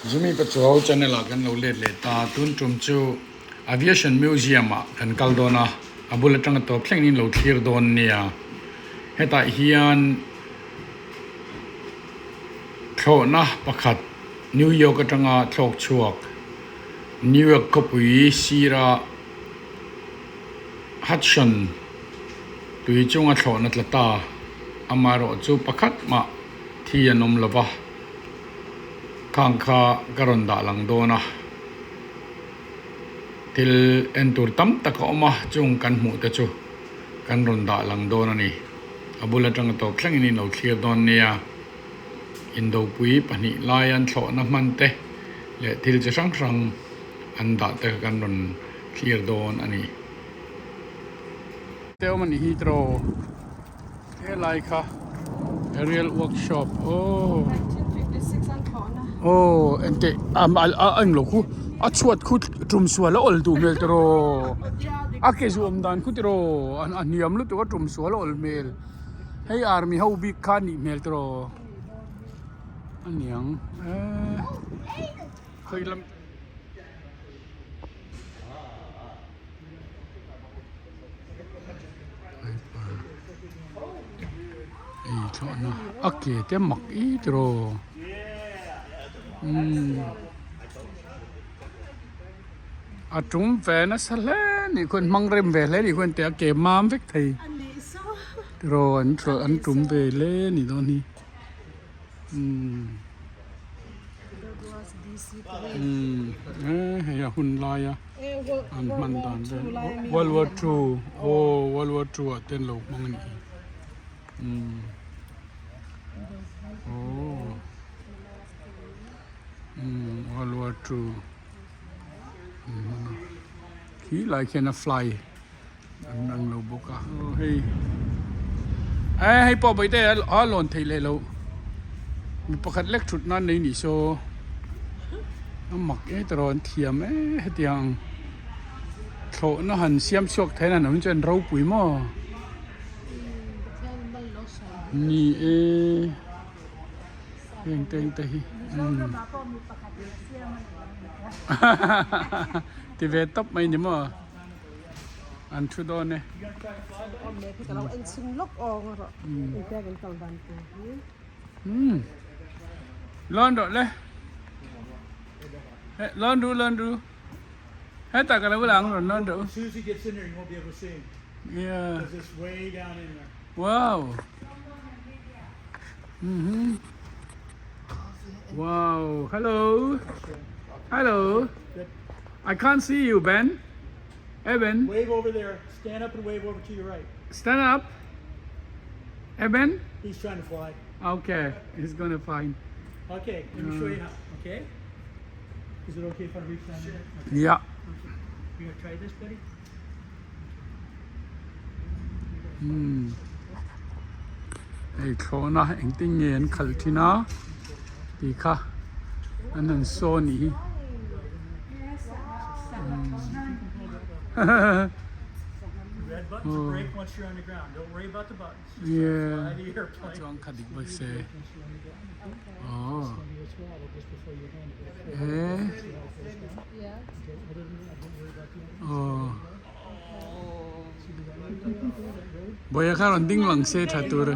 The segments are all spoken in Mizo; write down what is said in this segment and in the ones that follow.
Zumi Pachuau channel ah kan lo let leh ta, tun tum chu Aviation Museum ah kan kal dawn a, a bul atanga tawp thlengin in lo thlir dawn nia. Hetah hian thlawhna pakhat New York atanga thlawk chhuak New York khawpui sira Hudson tui chunga thlawhna tla ta, amaherawh chu pakhat mah thi an awm lo va. Khang kha ka rawn dah lang dawn a, thil en tur tam tak a awm a, chung kan hmuh te chu kan rawn dah lang dawn a ni. A bul atanga tawp thlengin in lo thlir dawn nia, indopui pahnih lai an thlawhna hman te leh thil chi hrang hrang an dah te kha kan rawn thlir dawn a ni. Te awm a nih hi tiraw. Helai kha aerial workshop aww aww engteh a englo khu a chhuat khu tum sual a awl duh hmel tiraw a ke zu awm dan khu tiraw a hniam lutuk a tum sual a awl hmel hei army ho bik kha a nih hmel tiraw a niang eee khawi lam. Ei thlawhna a ke te mak i tiraw umm a tum ve nasa hle nih khuan hmang rem ve hle nih khuan teh a ke mam vek thei tiraw an thlawh an tum ve hle nih dawn hi umm umm hei a hun laia. An hman dan vel World War Two aw World War Two ah te an lo hmang a nih hi umm aw umm World War Two an hmang a khi lai khian a fly an ang lo bawk a aw hei eh hei pawh bawihte a lawn theih leh loh mi pakhat lek thut nan nei ni saw a mak e tawh an thiam e hetiang thlawhna han siam chhuak theih nan awm chuan ropui maw ni e heng te te hi umm ti ve tawp mai ni maw. An thu dawn e. Umm lawn rawh le lawn ru lawn ru hetah ka lo lang rawn lawn rawh u yeah wow mhm wow hello hello I can't see you Ben Eben. Wave over there. Stand up and wave over to your right. Stand up. Eben. He's trying to fly. Okay, he's gonna find. Okay, let me show you how. Okay. Is it okay if I reach down there? Okay. Yeah. Okay. You gonna try this, buddy? Hmm. Hei thlawhna engtin nge an khalh thin a tih kha an han saw a nih hi. Chuan kha dik bawk se aw he aw. Bawiha kha rawn ding lang se tha tur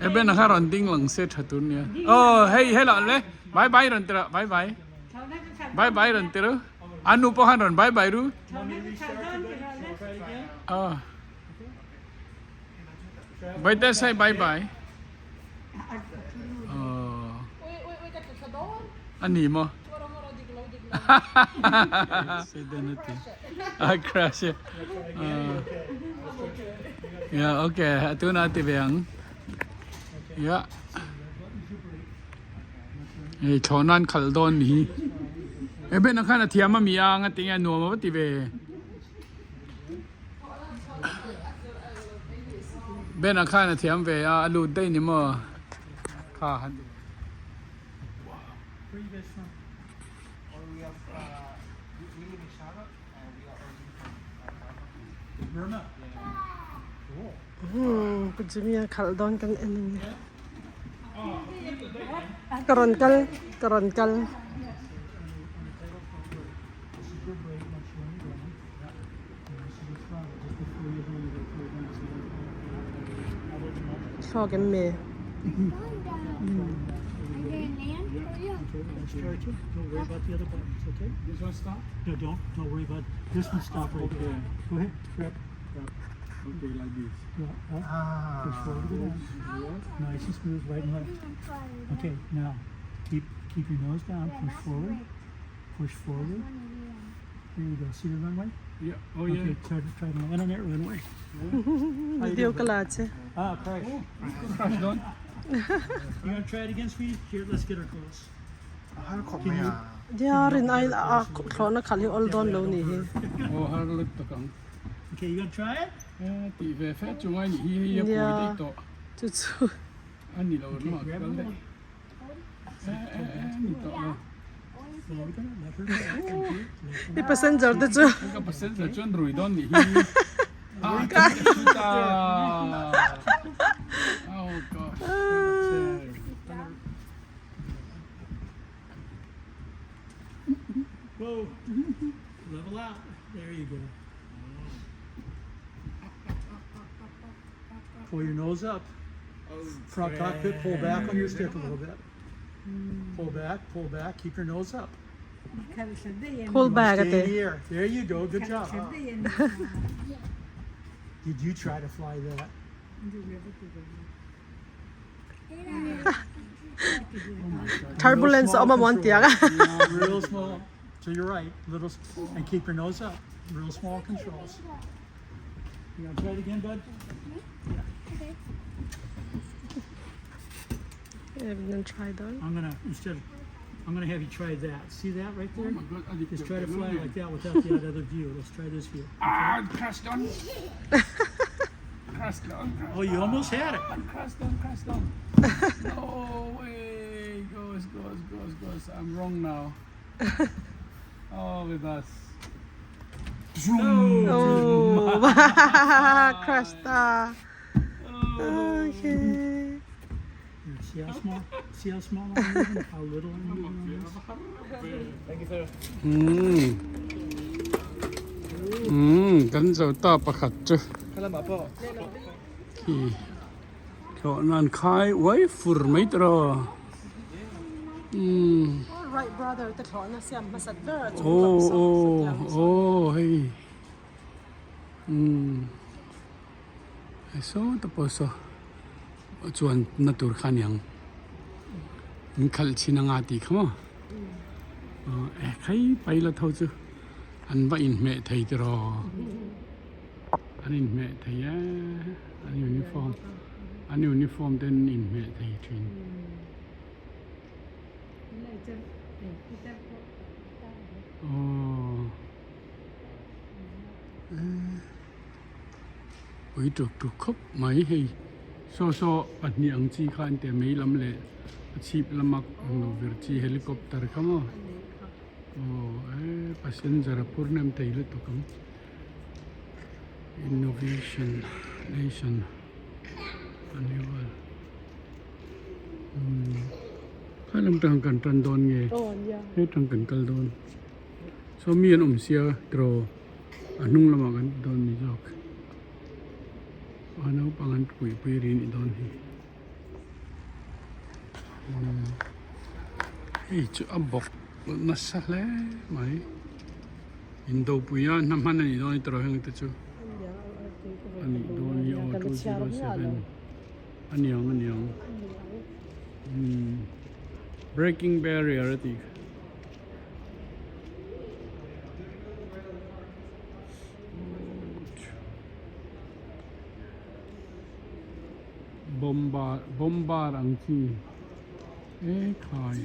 Eben-a kha rawn ding lang se tha tur nia aw hei hello le bye bye rawn ti rawh bye bye bye bye rawn ti ru a nu pawh khan rawn bye bye ru aw Bawihte say bye bye aw a ni maw. A crash e. Yeah, okay. Tuna ti ve ang. Yeah. Hei thlawhnan khalh dawn ni hi. E ben a khan a thiam a mi a nga tinge nuam a va ti ve. Ben a khan a thiam ve a a lut daih ni maw. Kha han. Where you guys from? Or we are uh, we, we live in Charlotte and we are originally from uh, Burma. Burma. Cool. Pu Jimmy a khalh dawn kan en a ni. Ka rawn kal ka rawn kal. Thlawk em mi? Video ka la che. Nia rin ai a thlawhna khalh hi awl dawn lo ni hi. Nia chu chu. I passenger te chu. Ka passenger chuan rui dawn nih hi. Oh gosh. Whoa. Level out. There you go. Pull your nose up. Front cockpit, pull back on your stick a little bit. Pull back, pull back, keep your nose up. Pull back Stay in ate. the air. There you go. Good job. Did you try to fly that? Turbulence a awm a mawn tiang a. Real small. To your right, little, and keep your nose up. Real small controls. You gonna try it again, bud? Nan try dawn. I'm gonna instead. I'm gonna have you try that. See that right there? Oh my god, a dik Just try to deuh fly deuh like that without the other view. Let's try this view. Ah, crash down. Crash down, crash Oh, you almost had it. down, crash down, crash down. No way. Goes, goes, goes, goes. I'm wrong now. Oh, with us. Oh, crash ta. Okay. Here, see how small? See how small I'm moving? How little I'm moving on this? Kan zo ta pakhat chu khi thlawh nan khai uai fur mai tawh umm. Wright brother te thlawhna siam hmasat ber a chung Aw lam saw aw satiang saw. aw hei umm hei saw te pawh saw chuan na tur kha aniang in khalh chhin anga tih kha maw aw e khai pilot ho chu an va inhmeh thei tiraw an inhmeh thei e an uniform an uniform te an inhmeh thei thin. Aw pui tuk tuk khawp mai hei saw saw pahnih ang chi kha an ti a mei lam leh a chhip lama ang lo vir chi helicopter kha maw aw e passenger a phur hnem thei lutuk ang innovation nation a ni vel. Kha lam tang kan tan dawn nge he tang kan kal dawn saw mi an awm sia tiraw a hnung lamah kan ti dawn ni zawk a naupang an puih pui ri anih dawn hi hei chu a bawk nasa hle mai indopui a hna hman anih dawn hi tiraw heng te chu anih dawn hi aw 207. Aniang aniang umm breaking barrier a tih kha. Bomba bombar ang chi e khai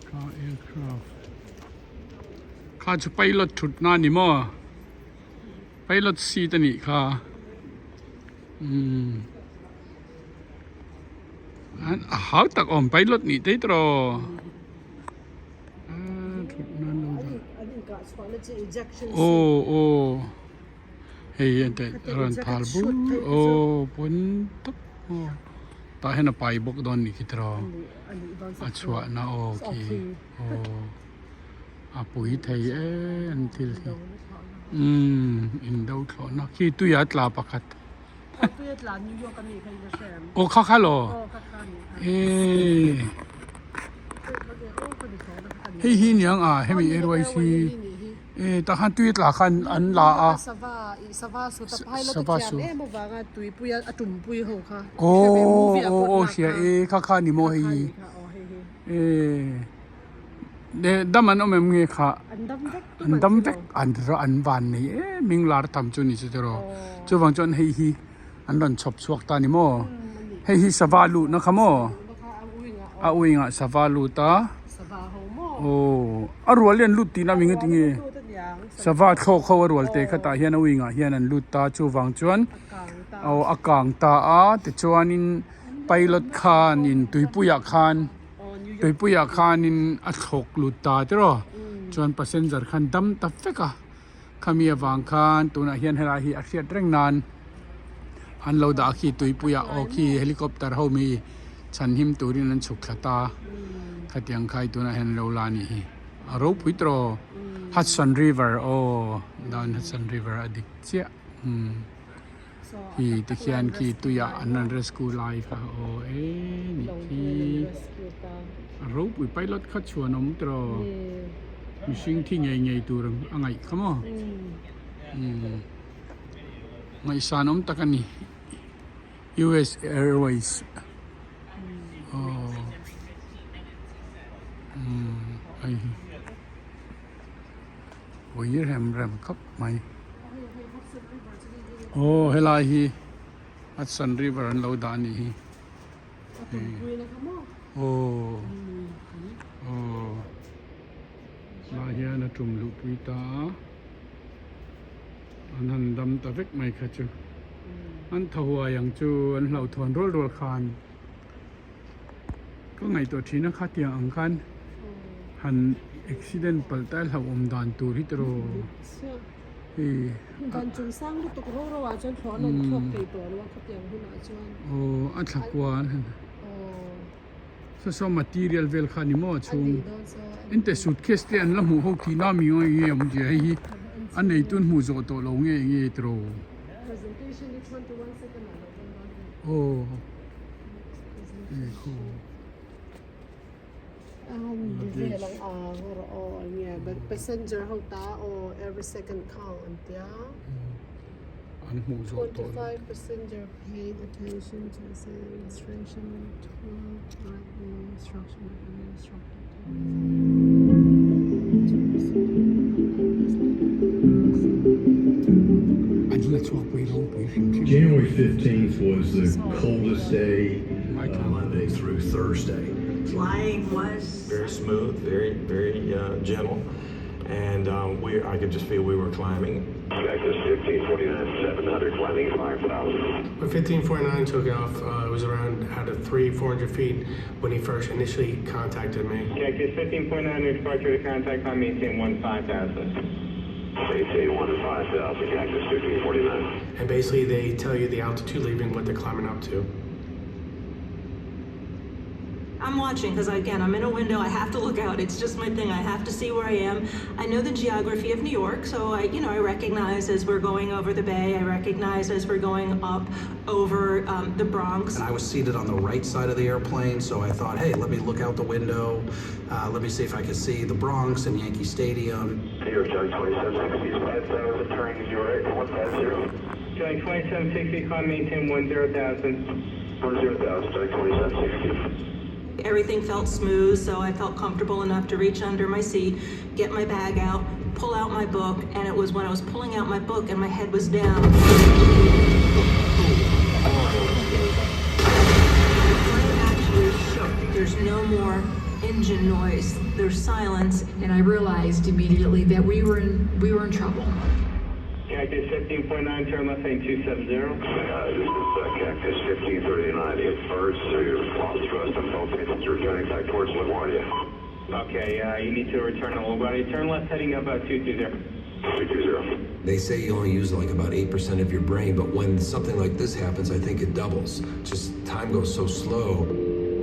kha aircraft kha chu pilot thut na ni maw. Pilot seat a nih kha umm a hau tak awm pilot nih tei tawh aw thut nan lo dah aw aw hei a rawn thar bur aw pawn tawp aw. Tah hian a pai bawk dawn nih khi tiraw a chhuahna aw khi aw a pui thei em an thil hi umm indo thlawhna khi tuia tla pakhat aw kha kha law eee hei hi niang a hemi airways hi. E tah khan tui tla khan an la a. Sava su. Aw aw aw hria e kha kha ni maw hei hi. E dam an awm em nge kha an dam vek an an van nei em hming lar tham chu ni chu tiraw chuvang chuan hei hi an rawn chhawp chhuak ta ni maw hei hi sava luhna kha maw a uingah sava lut a. Aw a rual hi an lut tihna mi nge tinge sava thlawk ho a rual te kha tah hian a uingah hian an lut ta chuvang chuan aw a kang ta a tichuanin pilot khanin tuipuiah khan tuipuiah khanin a thlawk lut ta tiraw chuan passenger khan dam ta vek a khami avang khan tunah hian helai hi a hriat reng nan an lo dah khi tuipuiah aw khi helicopter ho mi chhanhim turin an chhuk thla ta khatiang khai tunah hian an lo la a nih hi a ropui tawh Hudson River aw dan Hudson River a dik chiah umm khi tikhian khi tuiah an rawn rescue lai kha aw e nih khi a ropui pilot kha chhuan awm tawh mihring thi ngei ngei tur a ngaih kha maw umm ngaihsan awm tak a ni U_S Airways aw umm hei hi ui rem rem khawp mai aw helai hi Hudson River an lo dah a nih hi aw aw lai hian a tum luh pui ta a an han dam ta vek mai kha chu an tha huai ang chu an hlauhthawn rual rual khan ka ngaihtuah thin a khatiang ang khan han accident palh ta hlauhawm dan tur hi tiraw hei aw a thla kua an han. Saw saw material vel kha ni maw a chhung ente suitcase te an la hmuh ho tih na mi nge nge awm zia hei hi a neitu an hmuh zawh tawh lo nge nge tiraw aw an hmuh zawh tawh lo. Paid attention to the illustration 12 instruction instructor January 15th was the coldest day, uh, Monday through Thursday. Flying was very smooth, very, very uh, gentle and um, we, I could just feel we were climbing. Cactus 1549, 700, climbing 5,000. When 1549 took off, uh, it was around out of three, 400 feet when he first initially contacted me. Cactus 15.9, your departure to contact climb maintain 15,000. Maintain 15,000, Cactus 1549. And basically they tell you the altitude leaving, what they're climbing up to. I'm watching because again, I'm in a window. I have to look out. It's just my thing. I have to see where I am. I know the geography of New York, so I, you know, I recognize as we're going over the bay. I recognize as we're going up over um, the Bronx. And I was seated on the right side of the airplane, so I thought, hey, let me look out the window. Uh, let me see if I could see the Bronx and Yankee Stadium. New York Charlie 2760, 5000, turning 08, 150. Charlie 2760, climb maintain 10,000. 10,000, Charlie 2760. Everything felt smooth, so I felt comfortable enough to reach under my seat, get my bag out, pull out my book, and it was when I was pulling out my book and my head was down. The plane actually shook. There's no more engine noise. There's silence. And I realized immediately that we were in we were in trouble. Cactus 15.9, turn left heading 270. Uh, this is uh, Cactus 1539. Hit birds through lost thrust on both engines, returning back towards LaGuardia. Okay, uh, you need to return to LaGuardia. Turn left heading up 220. 220. They say you only use like about 8% of your brain, but when something like this happens, I think it doubles. Just time goes so slow.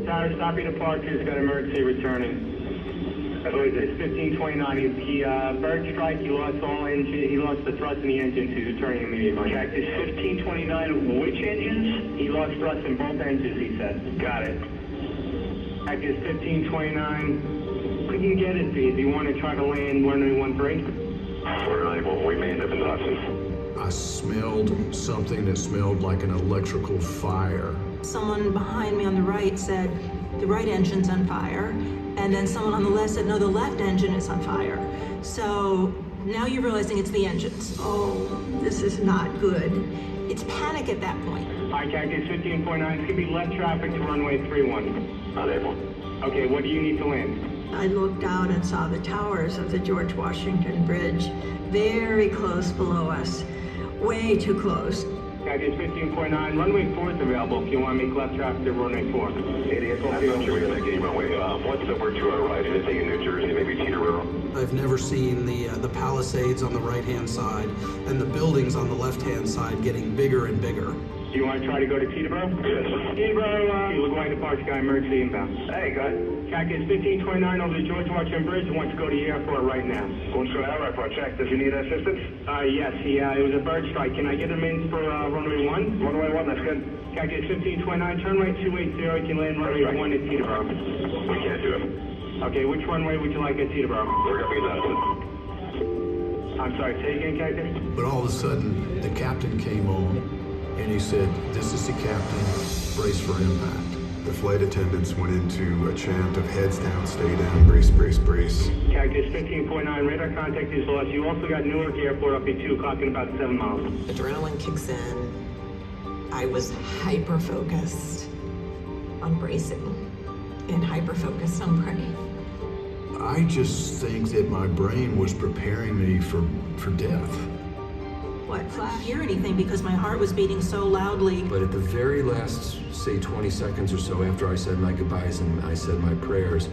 Tower, stop your departure. He's got emergency returning. I believe it's 1529. He, he uh, bird strike. He lost all engine. He lost the thrust in the engines. He's returning immediately. Cactus 1529. Which engines? He lost thrust in both engines. He said. Got it. Cactus 1529. We can get it. Do you want to try to land runway 13? We're unable. We may end up in the Hudson. I smelled something that smelled like an electrical fire. Someone behind me on the right said, the right engine's on fire. And then someone on the left said, no, the left engine is on fire. So now you're realizing it's the engines. Oh, this is not good. It's panic at that point. Hi, Cactus 15.9. It's going to be left traffic to runway 31. Unable. Okay, what do you need to land? I looked out and saw the towers of the George Washington Bridge very close below us, way too close. Cactus 15.9. Runway 4 is available if you want to make left traffic to runway 4. I'm not sure we're gonna make any runway. Uh, what's over to our right? Anything in New Jersey, maybe Teterboro? I've never seen the uh, the Palisades on the right-hand side and the buildings on the left-hand side getting bigger and bigger. Do you want to try to go to Teterboro? Yes. Teterboro, uh, LaGuardia departure guy, emergency inbound. Hey, go ahead. Cactus 1529 over the George Washington Bridge. Wants to go to the airport right now. Going to our airport. Check. Does he need assistance? Uh, yes, he, uh, it was a bird strike. Can I get him in for uh, runway 1? Runway 1, that's good. Cactus 1529, turn right 280. You can land runway 1 at Teterboro. We can't do it. Okay, which runway would you like at Teterboro? We're gonna be in the Hudson. I'm sorry, say again, Cactus? But all of a sudden, the captain came on and he said, This is the captain, brace for impact. The flight attendants went into a chant of heads down, stay down, brace, brace, brace. Cactus 15.9, radar contact is lost. You also got Newark Airport up at 2 o'clock in about 7 miles. Adrenaline kicks in. I was hyper focused on bracing and hyper focused on praying. I just think that my brain was preparing me for, for death. What? Couldn't hear anything because my heart was beating so loudly. But at the very last, say, 20 seconds or so after I said my goodbyes and I said my prayers,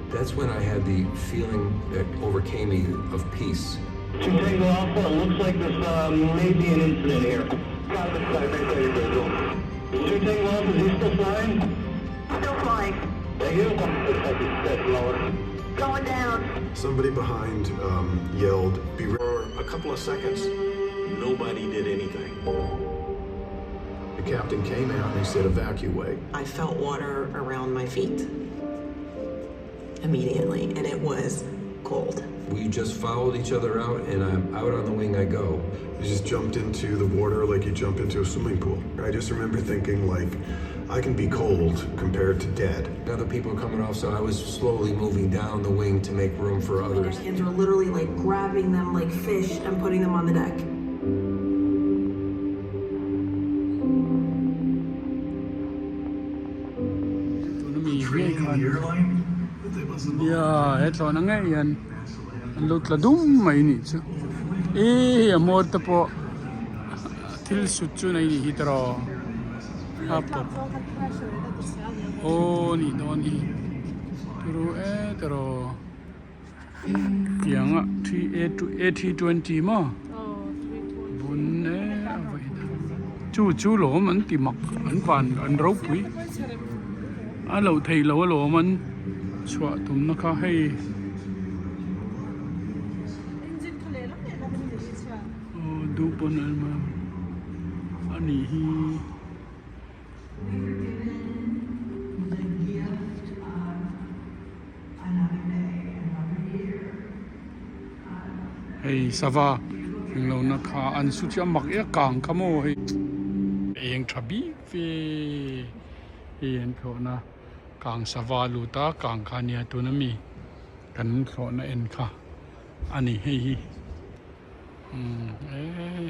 that's when I had the feeling that overcame me of peace. Two Tango Alpha, it looks like this uh, may be an incident here. Got it, Two Tango Alpha, is he still flying? Still flying. Thank you. Looks like he's dead lower. Going down. Somebody behind um, yelled, Be ready. For a couple of seconds, nobody did anything. The captain came out and he said, Evacuate. I felt water around my feet immediately, and it was cold. We just followed each other out, and I'm out on the wing I go. You just jumped into the water like you jump into a swimming pool. I just remember thinking, like, I can be cold compared to dead. Other people were coming off, so I was slowly moving down the wing to make room for others. Hands were literally like grabbing them like fish and putting them on the deck. Tuna mi nge khan ya he thlawhna ngei hian an lo tla dum mai nih chu e hei a mawi te pawh thil sut chu nei nih hi tiraw a pawp aw nih dawn hi turu e tiraw tianga 3 a 2 a 320 maw bun e a vawi chu chu lawm an ti mak an van an ropui a loh theih loh alawm an chhuah tumna kha hei aw duh pawn an a nih hi. Hei sava englo na kha an su chu a mak e a kang kha maw hei eng tha bik ve hei an thlawhna kang sava a lut a kang kha ania tuna mi kan thlawhna en kha a ni hei hi umm eee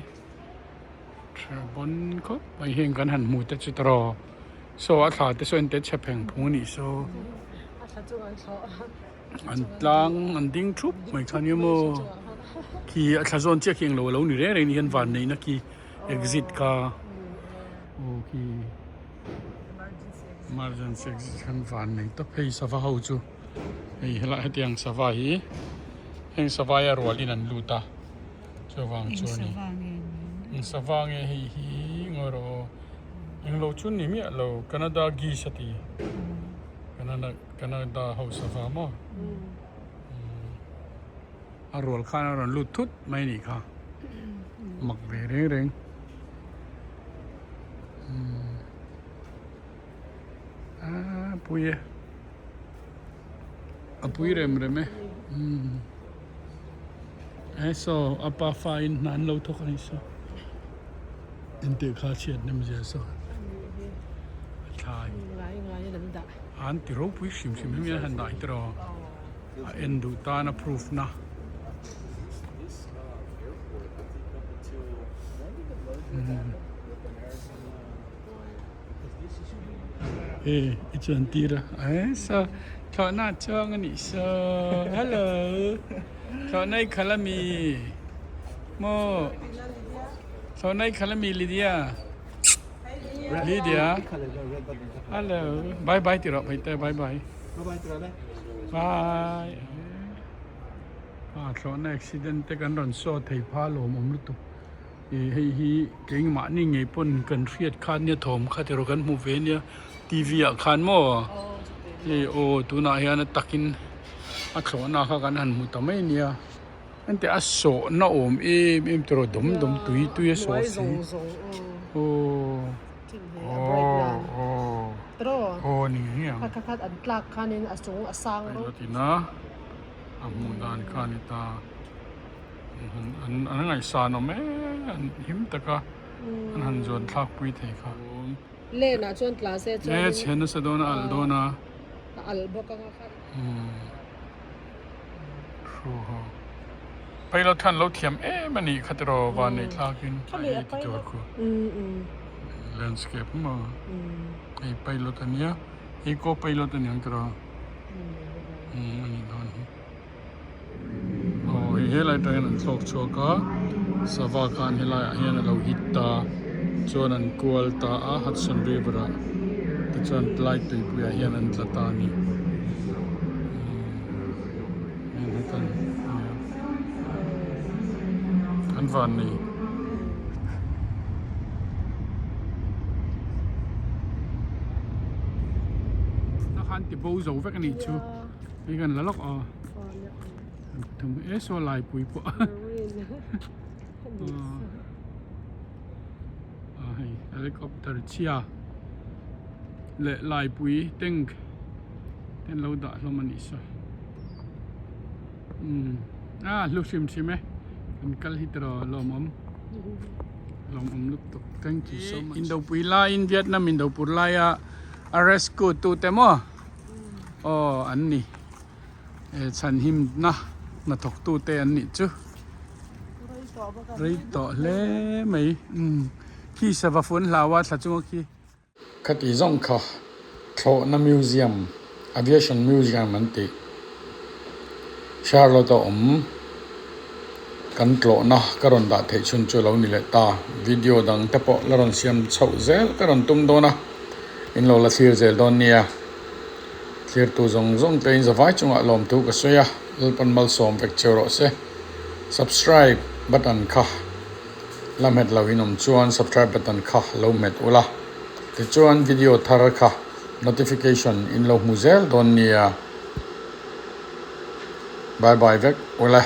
tha bon khawp mai heng kan han hmu te chu tawh saw a thla te saw en te chhe pheng phung a nih saw. An tlang an ding thup mai kha nia maw khi a thla zawn chiah khi englo alo ni reng reng ni hian van neihna khi exit kha aw khi emergency exit khan van nei tawp hei sava ho chu hei helai hetiang sava hi heng sava hi a rualin an lut a. Chuvang chu a ni. Eng sava nge hei hi ngawi rawh aw. Englo chu ni miah lo Canada geese a ti. Canada Canada ho sava maw? A rual khan a rawn lut thut mai a nih kha. Mak ve reng reng. Aaa pui e. A pui rem rem e. He saw a pa fa in hna an lo thawk a ni saw engtih kha chhiat nem zia saw a thlai an ti ropui hrim hrim hemi an han dah hi tiraw a en duh tan a proof na. Hei i chuan tir a eh saw thlawhna a chuang a nih saw hello thlawhna i khalh ami maw thlawhna i khalh ami Lydia Lydia hello bye bye ti rawh Paite bye bye bye thlawhna accident te kan rawn saw thei pha lawmawm lutuk. Ih hei hi keimahni ngei pawn kan hriat khan nia thawm kha tiraw kan hmu ve nia t v ah khan maw hei aw tunah hian a takin a thlawhna kha kan han hmu ta mai nia engteh a sawhna awm em em tiraw dawm dawm tui tui a sawh si aw aw aw ni ngei ang a hmuh dan kha a ni ta. An ngaihsan awm e an him taka an han zuan thlak pui thei kha. Lane ah chuan tla se chuan in. E chhe nasa dawn a alh dawn a. A alh bawk anga kha. Thu ho. Pilot khan lo thiam em a nih kha tiraw van neih thlak in a hei ti tur khu. Landscape maw. Hei pilot a nia. Hei co pilot a niang tiraw. A nih dawn hi. Aw hei helai atang hian an thlawk chhuak a sava khan helai ah hian alo hit ta chuan an kual ta a Hudson River ah tichuan tlai tuipui ah hian an tla ta a ni umm hetan an van nei. Khan ti bo zo vek a nih chu. Hei kan la lawk aw. Thum e saw lai pui pawh. A hei helicopter chhia leh lai pui tank ten lo dah hlawm a nih saw. Umm a hlu hrim hrim e kan kal hi tiraw lawmawm lawmawm lutuk thank you so much. Indopui laiin Vietnam indopur laia a rescue tute maw. Aw an ni eh chhanhim na hnathawk tu te an nih chu rei tawh hle mai umm khi sava fun hlau a thla chunga khi. Khati zawng kha thlawhna museum aviation museum an tih Charlotte a awm kan tlawhna ka rawn dah theih chhun chu a lo ni leh ta video dang te pawh la rawn siam chhoh zel ka rawn tum dawn a. In lo la thlir zel dawn nia. Thlirtu zawng zawng te in zavai chungah lawmthu ka sawi a, Lalpan malsawm vek cheu rawh se. Subscribe button kha la hmet lo in awm chuan subscribe button kha lo hmet ula, tichuan video thar kha notification in lo hmu zel dawn nia. Bye bye vek ule.